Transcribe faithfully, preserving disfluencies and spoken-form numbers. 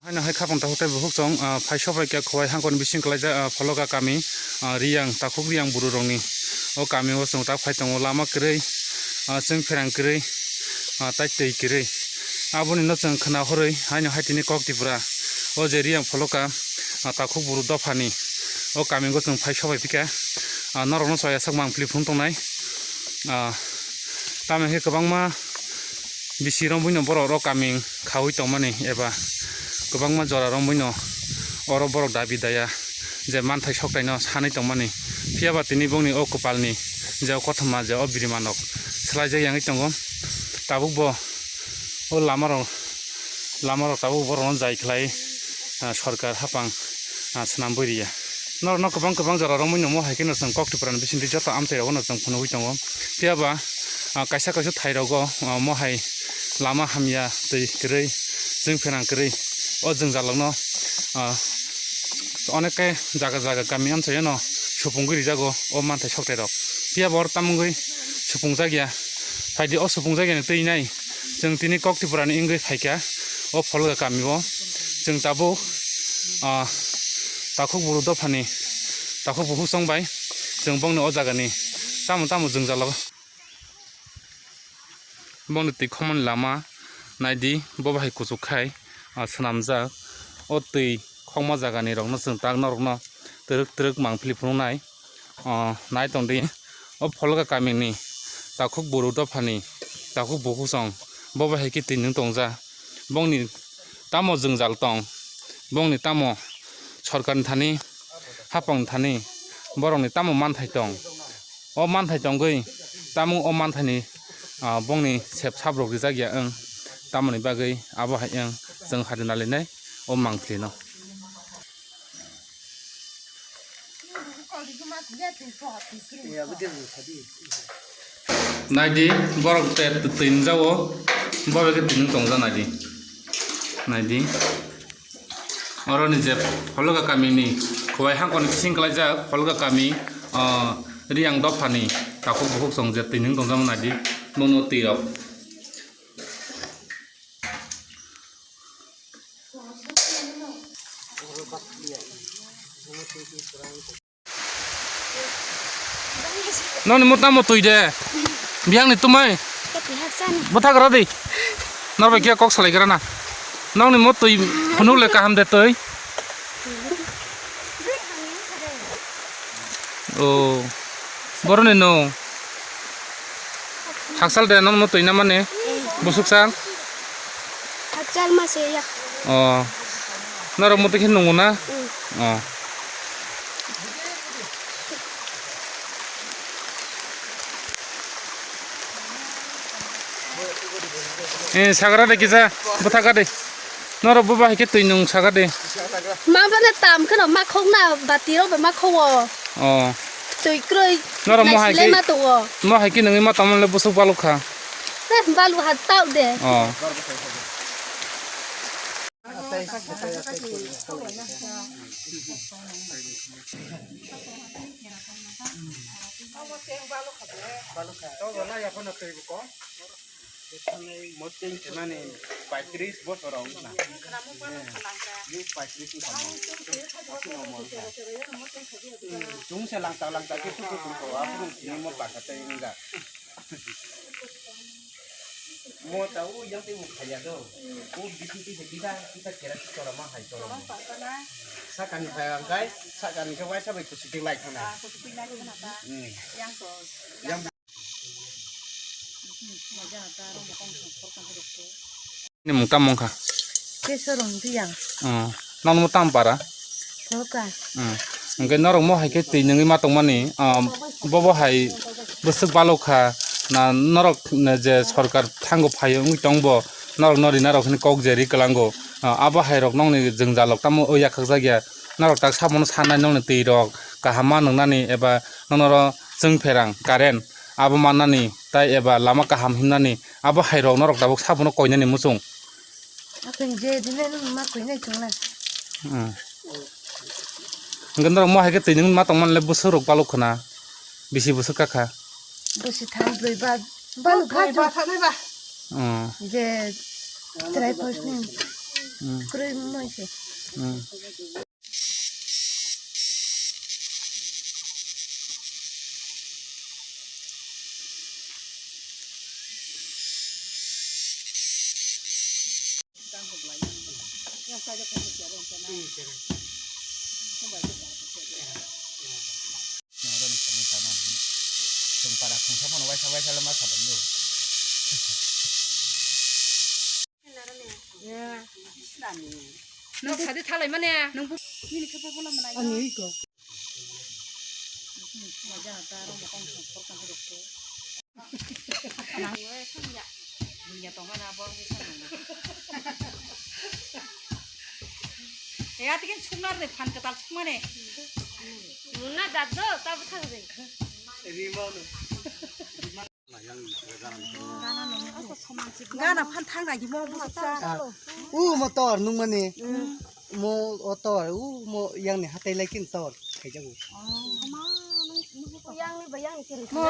Haino hai khapang takhuk tei bukhuk chwng, ah, phai sobai khe khowai hangkon bising kwlaijak, ah, Pholoka kami, ah, Riyang, takhuk Riyang buru rokni. O kami o chwng tak phai tongo, lama kwrwi, ah, chwng pherang kwrwi, ah, tai twi kwrwi. Aboni no chwng khna horwi haino hai tini kok Tripura. O je Riyang Pholoka, ah, takhuk buru dophani. O kami o chwng phai sobai phikha, ah, norok no chaya sak mang philip phung tongnai. Ah, tamoni khe kwbangma bisi romwi no borok rok kaming khaui tongmani eba kwbangma jora romwi no oro borok dabi daya je manthai soktai no sanwi tongmani. Phiya ba tini bongni o kwpal ni je o kothoma je o birimanok swlaijak yangwi tongo. Tabuk bo o lama rok, lama rok tabuk borok no jai khlai, ah, sorkar hapang, ah, swnam bui riya. Norok no kwbang kwbang jora romwi no mo hai khe no chwng kok Tripura ni bisingtwi joto amchai rok no chwng phunugwi tongo. Phiya ba, ah, kaisa kaisa thai rogo, ah, mo hai lama hamya twi kwrwi, chwng pherang kwrwi, o jwngjal rok no, ah, onek khe jaga jaga kami amchai no supungwi rijago o manthai soktai rok. Phiya bo oro tamungwi supungjak ya. Phaidi o supungjak ya ni twi nai. Chwng tini kok Tripura ni wngwi phaikha o Pholga kami o. Chwng tabuk, ah, takhuk buru dophani takhuk bukhuk chwng bai chwng bongni o jagani tamo tamo jwngjalo. Bongni twi khomani lama naidi, bo bahai kuchuk khai, ah, swnamjak. O twi khokma jagani rokno chwng tak norokno twrwk twrwk mang philip phunuknai. O, nai tong di, o Pholga kamini takhuk buru dophani takhuk bukhuk chwng bo bahai khe twi nwng tongja. Bongni tamo jwngjal tong, bongni tamo sorkarni thani, hapangni thani, borokni tamo manthai tong. O manthai tongwi tamo o manthaini, ah, bongni sep sabrok rijak ya wng, tamoni bagwi abo hai wng chwng hari nalinai o mangpili no. Naidi, borok te twi nungjago, bo bai khe twi nung tongja naidi. Naidi. Oro ni je Pholga kami ni khowai hangkon ni bising kwlaijak, Pholga kami, ah, Riyang dopha ni takhuk bukhuk chwng je twi nung tongjakma naidi, bono twi rok. Noni mo tamo twi de. Biyang ni tumai. Bwthak ra di. Nor bai khe kok salai gra na. Nong ni mo twi phunuk le kaham de twi. O. Boroni no. Haksal de nong no twi na mane. Busuk sal. Haksal ma se ya. O. Norok mo twi khe nungo na. O. Eh, sagra de kisa, bwthaka de. Norok bo bahai khe twi nung saga de. Ma bana tam kheno ma khok na bati rok ma khok o. O. Twi kroi. Norok mo hai khe ma tongo. Mo hai khe nungwi ma tamo le busuk baluk kha. Eh, balu ha tau de. O. Mostly mane paitris bosor wng na. Ni paitris wng kha mo. Chung se langta langta khe tuku tuku aphuru ni mo baka tei wng ja. Mo ta u yang tei u khaya do. U bising tei se kita kita kera chora ma hai chora. Sakani phai ang kai, sakani khe waisa bai kusi tei lai khana. Hmm. Yang Ni mung tamo wngkha? Kesorong Riyang. Oh. Nang mo tam para? Soka. Hmm. Hingke norok mo hai khe twi nungwi ma tongmani, ah, bobo hai bwswk balok kha, na norok je sorkar thango phaio wngwi tongbo, norok no rina rok hwnwi kok je ri kwlango, ah, abo hai rok nokni jwngjalok tamo o yakhak jak ya, norok tak sabono sanai nokni twi rok kaham ma nwngnani eba noknoro chwng pherang current abo mannani tai eba lama kaham himnani abo hai rok norok tabuk sabono koinani muchung. Akhwini je dinai nung ma koi nai chwng lai. Hmm. Hwnkhe norok mo hai khe twi nung ma tongmani le bwswk rok balok khna. Bisi bwswk kakha. Bwswk thang brwi ba, baluk ba. Ba thang ba. Oh. Je try first ni. Hmm. Kwrwi mai se. Hmm. Chwng para khungsa phano waisa waisa le ma salai o. Nwng sadi thalai mane. Nwng bo nini khe bo bola mwnai. Ani iko. Maja ta ro mo kong kong kong kong kong. Nang we sanya. Dunia tong mana bo ni sanya. Ya tikin sumnar de phan katal sumane. Muna daddo ta bwthang de. Rima no. Gana phan thang nai mo bwsa. Ah, u motor nung mani. Mo otor u mo yang ni hatai lai kin tor khai jago. Yang ni ba yang ni kiri. Mo